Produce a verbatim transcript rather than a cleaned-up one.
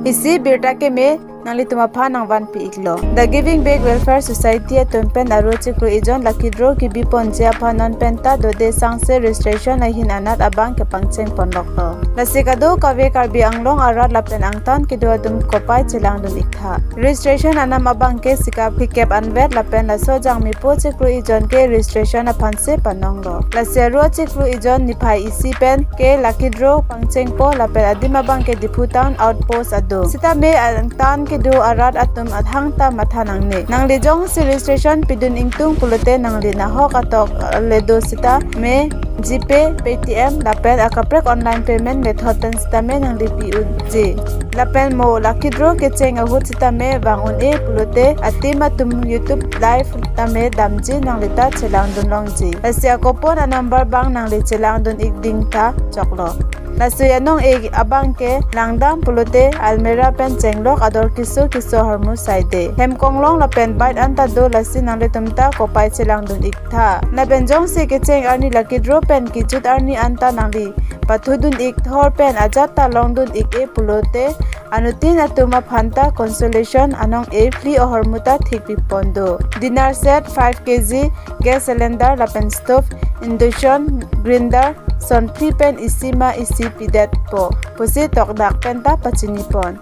Isi birta keme nanglitum aphan nangvanpi iklo. The Giving Back Welfare Society atum pen aro chiklo ejon lucky draw kebi ponji aphan non penta dode sangse registration ahin anat abang kepangcheng ponloklo. Lasi kadokave Karbi Anglong arat lapen angtan kedo atum kopai chelangdun iktha. Registration anam abang ke sikap phlikep anvet lapen laso jangmipo chiklo ejon ke registration aphansi panonglo. Lasi aro chiklo ejon niphai isi pen ke lucky draw pangchengpo lapen adim abang ke Diphu Town Outpost ado. Sitame angtan kedo arat atum athang ta matha nangne. Nangli jongsi registration pidun ingtung pulote nangli nahok atok le do sitame GPay, Paytm lapen akaprek online payment method pen sitame nangli pi unji. Lapen mo lucky draw kecheng ahut sitame vang un-e pulote atim atum YouTube live tame damji nanglita chelangdun longji. Lasi akopon anumber bang nangli chelangdun ikding ta choklo. Lasi anong-e abang ke langdam pulote almirah pen chenglok ador keso keso ahormu saide. Hem konglong lapen bike anta do lasi nanglitum ta kopai chelangdun iktha. Lapen jongsi kecheng arni lucky draw pen kejut arni anta nangli pathudun ik thor pen ajat ta longdun ik-e pulote anuttin atum aphan ta consolation anong-e phli ahormu ta thikpi pon do. Dinner set, five K G gas cylinder lapen stove, induction grinder, son phli pen isi ma isi pidetpo pusi tokdak pen ta pachini pon.